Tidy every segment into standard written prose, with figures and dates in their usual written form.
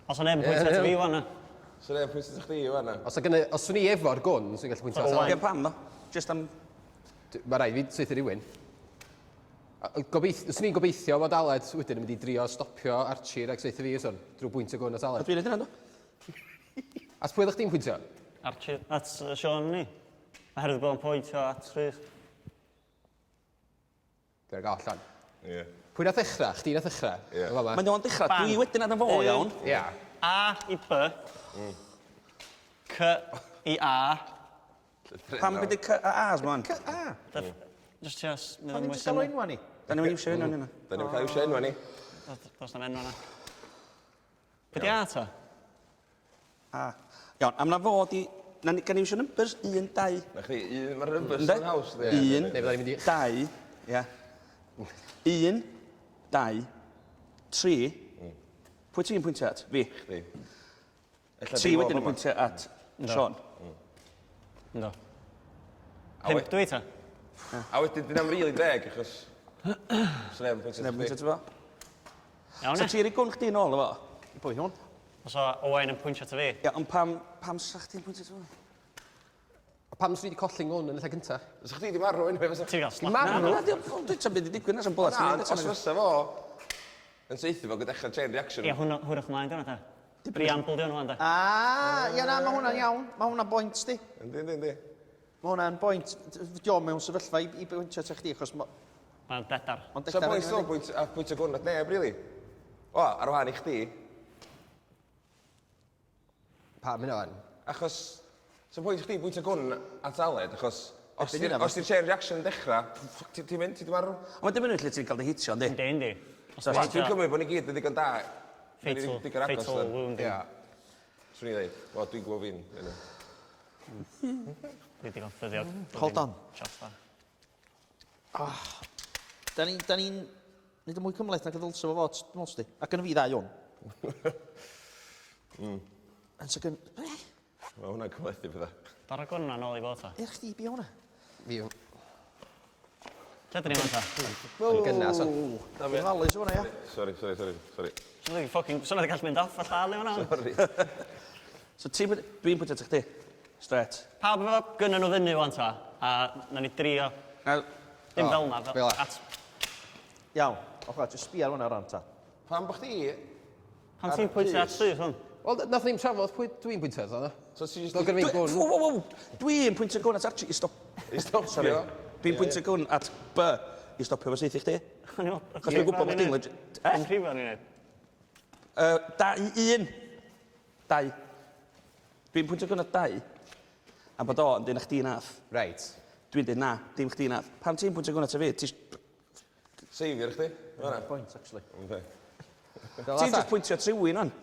Os o neb yn pwyntio at fi wan na. So neb yn pwyntio at chdi wan na. Os o gynna, os swn i efo'r gwn, swn i'n gallu pwyntio at Ie, pam ddo? Just am... Mae rhaid fi saethu rhywun. Gobeith, swn i'n gobeithio fod Aled wedyn yn mynd i drio stopio Archie rhag saethu fi, swn, drwy bwyntio gwn at Aled. Dwi'n neud hynna, do? At pwy oeddech chdi'n pwyntio? Archie, at Sean ni. Oherwydd bod o'n pwyntio at Rhys. Dwi'n gael allan. Ie. Pwy nath ddechrau? Chdi nath ddechrau? Ie. Yn fama. Mae'n o'n dechrau, Bang. dwi wedyn at fo, iawn. Ia. A i B. C i A. Pam beth ydy C a A's man? C A? Just ti os... Pam ni'n just gael o enwa ni? Da ni'n iwsio enwa ni yna. Da ni'n cael iwsio enwa ni. Does na'm enwa na. Be di A ta? A. Iawn, am na fod i... Na, ni- gan i iwsio numbers? 1, 2... Na chdi, un, mae'r numbers Ynde? yn haws. Un, Neu fydda ni'n mynd i- dau, ia. Un, dau, tri. Pwy ti'n pwyntio at? Fi. Chdi. Ella Tri dim o wedyn yn fama. pwyntio at Sean. Ynddo. A Pump dwi ta? A wedyn, dyn am rili deg, achos... So neb yn pwyntio Neb yn at pwyntio chdi. at fo. Iawn So e? ti roi gwn chdi nôl efo? I pwy hwn? Os o Owain yn pwyntio ata fi. Ia, ond pam, pam sa chdi'n pwyntio ato fo? A pam swn i wedi colli ngwn yn y lle cynta? Sa chdi di marw anyway, fysa? Ti 'di ga'l slap. Marw? Na, di, dwi'n siarad beth i digwydd, na, sy'n bwlat. Na, ond os fysa fo yn saethu fo gyda dechrau chain reaction. Ia, hwnnw, hwyrach ymlaen dyna ta. Preamble di hwn wan da. Ah, ia na, mae hwnna'n iawn. Mae hwnna'n boint, di. Yndi, yndi, yndi. Mae hwnna'n boint. Dio mewn sefyllfa i, i bwyntio at chdi, achos ma- Mae'n dedar. mae'n So dedar pwynt anyway, o, yndi? pwynt, a pwynt o gwn at neb, really. O, ar wahân i chdi, Pam hynna wan? achos... So pwynt chdi bwynt o gwn at Aled, achos... Os Erbyn di'r hynna, os di'r chain reaction yn dechrau, ffwc, ti'n mynd, ti di marw. Ond mae'n dibynnu lle ti'n cael dy hitio, yndi? Yndi, yndi. Os So, ti'n Dwi'n cymryd bod ni gyd yn ddigon da. Fatal, Digon agos, fatal then. wounding. Ia. Swn i ddeud, wel, dwi'n gwybod fi'n... anyway. Dwi digon ffyddiog. Hold on. Shot da. Da ni'n da ni'n neud o mwy cymhleth nag y ddylsa fo fod, dwi'n meddwl sdi. A gynna fi ddau o'n. Yn so gyn... Be? Mae hwnna'n cymhlethu pethau. Dod â gwn 'na nôl i fo ta. Er chdi bi hwnna? Fi Lle dyn ni wan ta? yn gynnas o'n. Dwi'n ofalus o hwnna, ia. Sorry, sorry, sorry, sorry. Swn i'n fucking... Swn i'n gallu mynd off a lladd ni hwnna. Sorry. So ti'n... Dwi'n pwyntio at chdi. Straight. Pawb efo gynna nhw fyny wan ta, a na ni drio... Na, Dim O, fel 'na, fel... fel 'a. At... Iawn. Oce, jyst sbia ar hwnna rwan ta. Pam bo chdi... Pam ti'n pwyntio at syth hwn? Wel, nath ni'm trafod pwy dwi'n pwyntio ato, na? So ti jyst... Doedd gynna fi'm gwn. Wow, wow, wow! Dwi'n pwyntio gwn at Archie i stop... I stopio. Dwi'n pwyntio gwn at B i stopio fo saethu chdi. Achos dwi'n gwybod bod chdi'n legit... Eh? Yn rhifo ni'n neud. Uh, dau, un. Dau. Dwi'n pwyntio gwn at dau. A bod o yn dweud na chdi nath. Reit. Dwi'n dweud na, dim chdi nath. Pam ti'n pwyntio gwn at fi? Ti Saviour chdi. Fan'na. Point, actually. Yndi. Ti'n just pwyntio at rhywun o'n?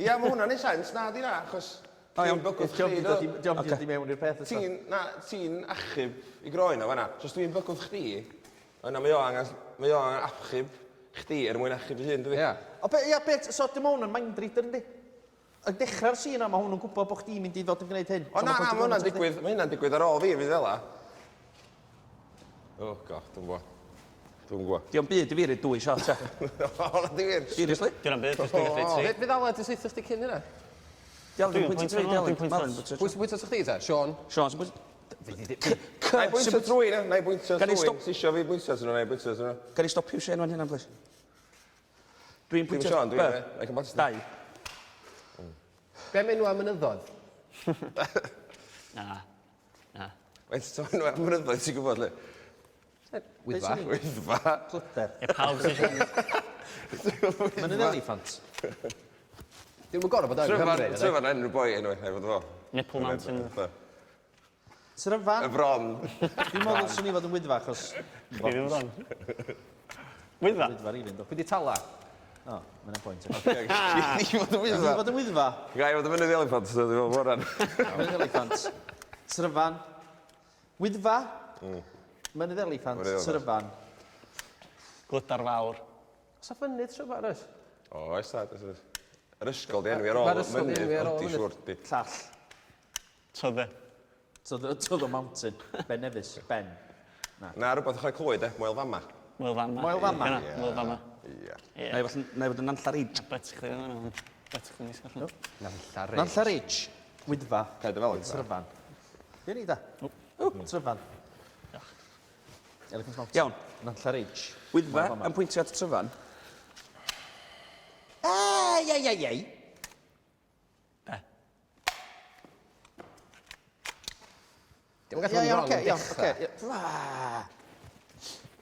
Ia, mae hwnna'n neud sens. Na, di na, achos... O, iawn. Ti'n bygwth Diolch chdi, di do. dod i- diolch di dod i mewn i'r peth eto. Ti'n, na, ti'n achub i groen o fan'na. So os dwi'n bygwth chdi, yna mae o angen, mae o angen achub chdi er mwyn achub ei hun, dydi? Ia. O be, ia, be, so dim hwn yn mind reader, yndi? Yn dechrau'r sîn yna, mae hwn yn gwybod bod chdi'n mynd i fod yn gwneud hyn. O na, na, mae hwnna'n digwydd, mae hynna'n digwydd ar ôl fi, fydd fela. Oh god, dwi'n gwybod. Dwi'n gwybod. Dio'm byd i fi roid dwy shot ia. O, na di wir. Seriously? Dio'm byd, jyst dwi'n gallu tri. Fe fydd Aled yn saethu chdi cyn hynna? Di Aled yn Dwi'n pwyntio pwyntio at fi, nôl, di dwi'n Aled. pwyntio Ma' Aled yn at- pwyntio at Pwy sy'n pwyntio at chdi ta? Sean? Sean sy'n pwyntio... Na i bwyntio trwy na, na i bwyntio Gan i trwy. stop- Ti isio fi bwyntio at nhw, na i bwyntio at nhw. Gan i stopio Shane fan hynna, please? Dwi'n Dim pwyntio... Sean, dwi'n B. e. I can box Dau. Be am enwa mynyddoedd? Na. Na. Faint o enwa mynyddoedd ti'n gwybod, le? Wyddfa. Wyddfa. Plyder. Ie, pawb sy'n siarad. Mynydd eliffant. Dim yn gorfod bod yn Tryfan, Nghymru. Tryfan enw boi enw, na i fod fo. Nipple Mountain. Tryfan. Y fron. Dwi'n meddwl swn i fod yn Wyddfa achos... Chdi ddim bron. Wyddfa? Wyddfa rili ynddo. Pwy di Tala? O, mae hynna'n pwynt. Gei fod yn Gei Wyddfa. fod yn Wyddfa. Gai fod yn mynydd eliffant, so dwi'n meddwl bod Mynydd eliffant. Tryfan. Wyddfa. Mynydd eliffant. Tryfan. Glydar fawr. Oes 'na fynydd Tryfan oes? Oes tad, oes oes. Yr ysgol di enwi ar ôl Ma'r ysgol 'di mynydd, enwi ar ôl ydi mynydd. siwr di. Llall. Tydde. To the, to the mountain. Ben Nevis. Ben. Na. Na, rhywbeth chwarae clwyd, e, Moel Fama. Moel Fama. Moel Fama? Ie. Moel Fama. Ie. Ie. Na i fod yn, na i fod yn Nantlla Ridge. Bet chdi ddim yna. Bet chdi'n eistedd allan. Nantlla Ridge. Nantlla Ridge, Wyddfa, Cae dy fel yna. Tryfan. Be ni da? Tryfan. Elephant Mountain. Iawn. Nantlla Ridge. Wyddfa yn pwyntio at Tryfan. Ei, ei, ei, ei. Be? Dim yn gallu bod yn wrong yn dechrau. Oce, iawn.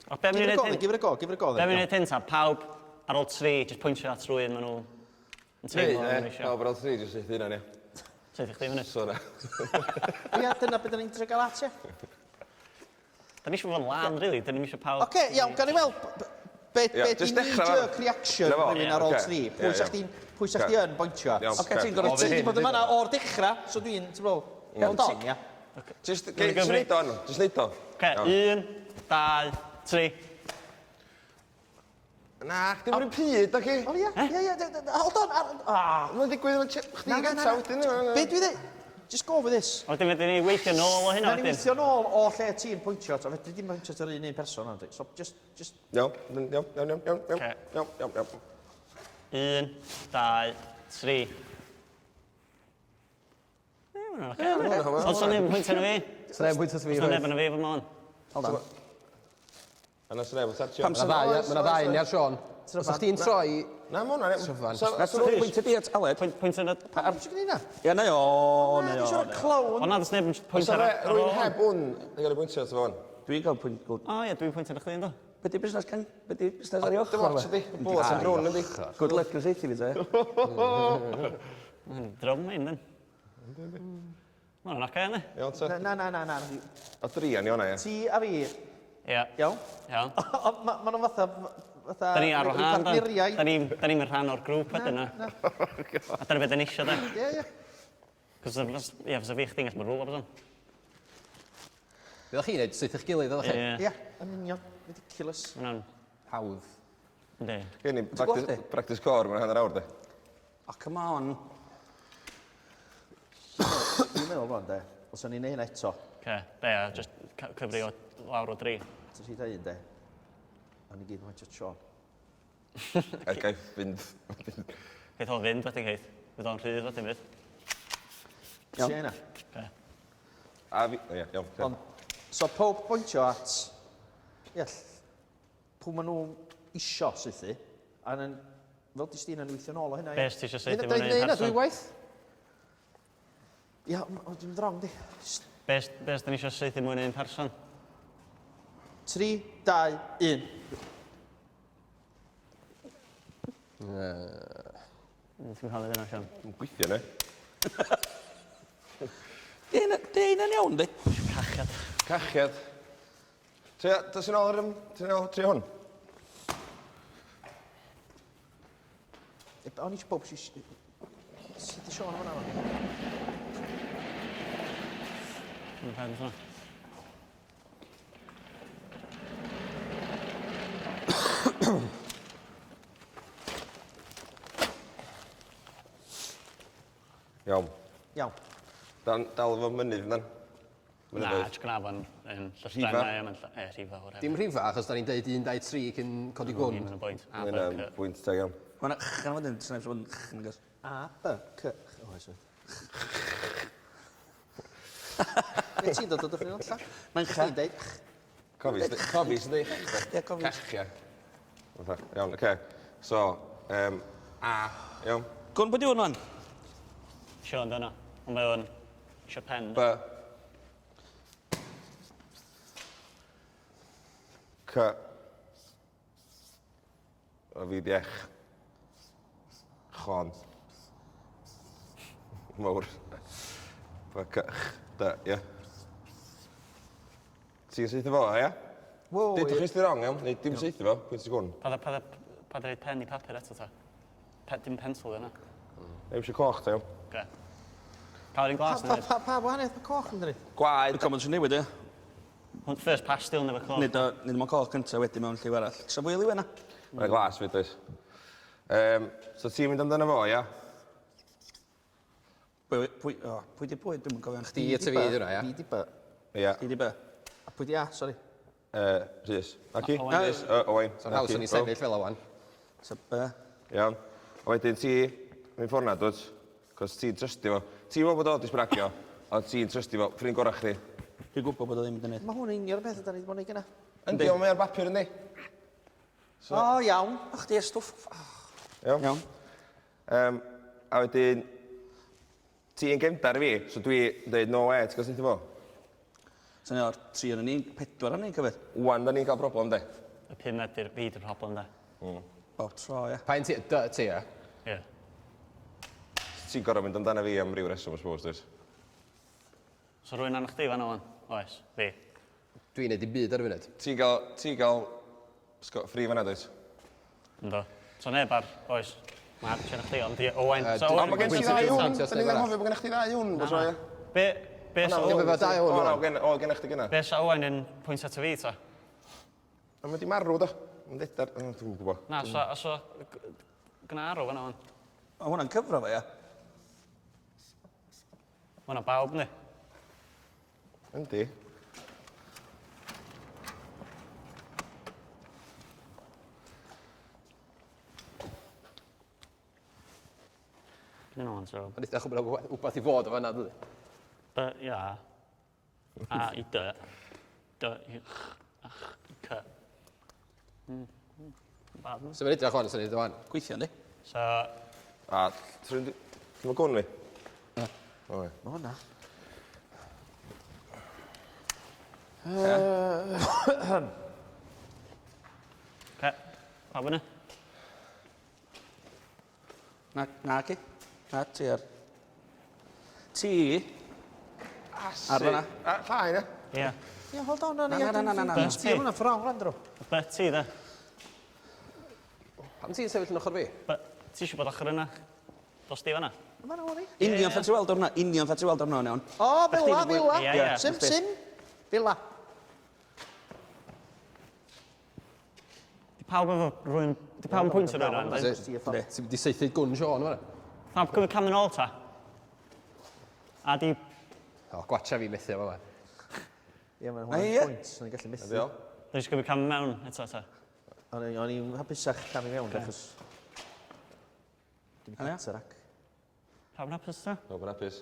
O, be Give am it a ni'n go, neud hyn? give it a go, give it a go. Be am ni'n neud hyn ta? Pawb ar ôl tri, jyst pwyntio at rhywun maen nhw yn teimlo maen nhw eisiau. Pawb ar ôl tri, jyst saethu hynna, ia. Saethu chdi fyny. So na. Ia, dyna beth da ni'n trio gael at, ia. Da ni eisiau fod yn lan, really. Da ni'n eisiau pawb... Oce, iawn, gan i weld be, Ia, be di jyst dechrau fan. knee-jerk reaction Na fo. rhywun ar ôl Ocê. tri? Ie, Pwy sa iawn. chdi'n pwy sa chdi yn bointio at? Iawn, Ocê, ti'n gorfod- Ti 'di bod yn fanna o'r dechrau, so dwi'n, ti'n meddwl, hold on, ia. Jyst, Dwi'n gei- jyst gyfri. neud o, Arno. Jyst neud o. Oce, Iawn. un, dau, tri. Na, chdi mor un pryd, oce? O ia, ia, ia, hold on, ah. Mae'n digwydd yn chdi Na, na, na, gynta na. wedyn. na, na. Be dwi dweud? Just go with this. A wedyn fedrwn ni weithio nôl o hynna Na ni wedyn. weithio nôl o lle ti'n pwyntio at, a fedri di'm pwyntio at yr un un person, ond. So, just, just... Iawn, iawn, iawn, iawn, iawn, iawn, Ocê. iawn, iawn, iawn. Un, dau, tri. Ie, ma' hwnna'n oce. Ond so'n neb yn pwyntio arno fi. Sa neb yn pwyntio ato fi So'n neb chwaith. arno fi fo mon. Hold on. A na sneb yn startio. Pam Ma' 'na ddau, ma' 'na ddau ni ar Siôn. Os o'ch chdi'n troi... Na, ma' hwnna'n... Tryfan. Na, rwy'n pwyntio di at Aled. Pwynt, pwynt yn y... Pam ti'n gwneud na? Ie, na o, Na, na dwi'n o. siarad clown. O na, does neb yn Os pwyntio ar ar... rwy'n heb hwn, yn cael ei bwyntio ato fo hwn. Dwi'n cael pwynt... O ie, dwi'n pwyntio ar chdi ynddo. Be di busnes can... Be di busnes ar ei ochr? Dim ots ydi, bullets yn drwn ydi. Good luck yn saethu fi te. Drwm un, dyn. Ma' hwnna'n oce, yndi? Iawn te. Na, na, na, na. O dri ni o'na, ie. Ti a fi. Ie. Iawn? Iawn. Ond ma' ma' nhw'n fatha, fatha... Da ni ar wahân, dan. Partneriaid. Da ni'n da ni'm yn rhan o'r grŵp wedyn, na. A dyna beth da ni isio, de. Ie, ie. Cos, ie, fysa fi chdi'n gallu bod rwla, bysan. Be oeddech chi'n neud? Saethu'ch gilydd, oeddech chi? Ie. Ie, yn union. Ridiculous. Ma' hwnna'n... Hawdd. Yndi. Gen i practice, practice core mewn hanner awr, de. Oh, come on. Dwi'n meddwl rwan, de, os o'n i'n neud hynna eto. Ce, be, a just cyfri o lawr o dri. Ti'n rhi un, de. O'n i gyd yn waetio Sean. A gaif fynd. Geith o fynd wedyn, Keith. Fydd o'n rhydd wedyn fydd. Iawn. Hynna. Ce. A fi... Ie, iawn. Ond, so pob pwyntio at, ie, pwy maen nhw isio saethu, a yn, fel di Steve yn weithio nôl o hynna. Be os ti isio saethu Hynna, mewn un hynna person? dwy waith. Ia, o, dwi'n mynd wrong, di. Be os, be os da ni isio saethu mwy na un person? 3, 2, 1. Ti'n cael ei yna, Sian. Yn gweithio, ne? Di hynna'n iawn, di? Cachiad. Cachiad. Tria, dos yn ôl ar... Tria ôl, tria hwn. O'n i eisiau bob... Sut i Sean o'na? Mae'n pen hwnna. Iawn. Iawn. Dan, dal efo mynydd dan. Na, jyst gwna fo'n llythrennau a mae'n rhifa whatever. Dim rhifa, achos da ni'n deud 1, 2, 3 cyn codi gwn. Mae'n bwynt. A, Mae'n B, um, C. bwynt teg iawn. Mae'n ch yn wedyn, sy'n eisiau bod yn ch yn gos. A, B, C, Ch. O, oes, oes. Be ti'n dod o Dyffryn Nantlle? Mae'n ch. Ti'n deud ch. Cofi, cofi sy'n deud Ie, cofi. Cachia. Fatha, Iawn, oce. So, um, A, iawn. Gwn pwy di hwn wan? Sean dyna. Ond mae o'n eisiau pen. B. C. O fi di ech. Chon. Mawr. B, C, Ch, D, ie. Ti'n saethu fo, ia? Wow, Dudwch chi os di wrong, iawn? Neu dim saethu fo, pwynt y gwn. Pa pa pa dweud pen i papur eto ta? Pe, dim pencil yna. Neu eisiau coch ta, iawn. Oce. Cael un glas Pa, na pa, pa wahaniaeth mae coch yn dweud? Gwaed. Dwi'n cofio sy'n newid, ie. Hwn first pastel neu efo coch. Nid o, nid mewn coch cyntaf wedyn mewn lliw arall. Sa fwy o liw yna? Mae'n glas fyd, oes. Um, so ti'n mynd amdano fo, ia? Pwy, pwy, o, pwy di pwy, dwi'n cofio. Chdi a ty fi ydi hwnna, ia? Fi di B. Ia. Chdi di B. A pwy di A, sori. Rhys. Ac i? Owain. Rhys, Owain. So'n haws o'n i sefyll fel o wan. So B. Iawn. A wedyn ti Mynd ffordd na, dwt. Cos ti'n trystio fo. Ti'n meddwl bod o 'di sbragio, ond ti'n trystio fo. Ffrind gorau chdi. Dwi'n gwybod bod o ddim yn neud. Mae hwn yn union y peth ydan ni 'di bod yn neud gynna. Yndi, ond mae ar bapur yndi? So... O, iawn. O, chdi ar stwff. Iawn. Iawn. Um, a wedyn, ti'n gefndar i fi, so dwi yn dweud no way, ti'n gwybod sut i fo? So ni o'r tri o'n ni, pedwar o'n ni'n cyfyd. Wan, da ni'n cael problem, de. Y pumed di'r fi di'r problem, de. Bob tro, ia. Pa un ti? Dy ti, ia? Ie. Ti'n gorfod mynd amdano fi am ryw reswm, I suppose, dwyt? So rwy'n arno chdi fan o'n? Oes, fi. Dwi'n neud dim byd ar y funud. Ti'n gael, ti'n gael scot free fan'na, dwyt? Ynddo. So neb ar, oes. Mae Archie arno chdi, ond di Owain. Yy, So dwi- Owain... Ond mae gen ti Pwyntio ddau pwyntio hwn. os Da ni'n neb arall. anghofio bod gen chdi ddau hwn, bob tro, ia? Be, be sa O, Ie, Owain... ma' dau hwn, O, na, ŵan. gen, o, gen chdi gynna. Be sa Owain yn pwyntio ato fi, ta? Ond mae di marw, do. Mae'n dedar... O, Dwi'm yn gwybod. Na, so, so, gna arw fan'na, wan. Mae hwnna'n cyfro fo, ia. Ma' 'na bawb, yndi? Yndi. Dyn nhw'n so. Mae'n edrych bod yna wbath i fod o fan'na, dydy? B i A. A i D. D i Ch. A Ch i C. Mm. Bad. So mae'n edrych o'n sy'n edrych o'n. Gweithio, yndi? So, A, ti'n ti'n gwn fi? O, ie. Mae hwnna. ce, pawb yna? Na, na ci. Na, ti ar... Ti... Ar fyna. A, llai, na? Ie. Ie, hold on, na, Na, na, na, na, na, na. Ti hwnna ffrawn, Andrew. B ti, de. Pam ti'n sefyll yn ochr fi? B, ti eisiau bod ochr yna? Dos di fan'na? Mae'n o'n i. Union fa ti weld o'r hwnna, union fa ti weld o'r hwnna, iawn. O, fela, fela. Ie, ie. Sim, sim. Fela. Di pawb efo rwy'n... Di pawb yn pwyntio rwy'n rhan, Ti'n mynd i saethu gwn Sean fan'na? Pawb cymryd cam yn ôl ta? A di... O, gwatcha fi methu o fan'na. Ie, mae'n Ie. hwnna'n pwynt, o'n i'n gallu methu. Yndi o? Dwi'n eisiau cymryd cam mewn eto ta. O'n i- o'n i'n hapusach cam i mewn, achos... Dim O, ie? cataract. Pawb yn hapus ta? Pawb yn hapus.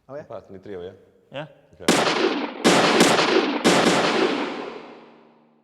O, ie? Pa, dyn ni drio, ie? Ie? Oce.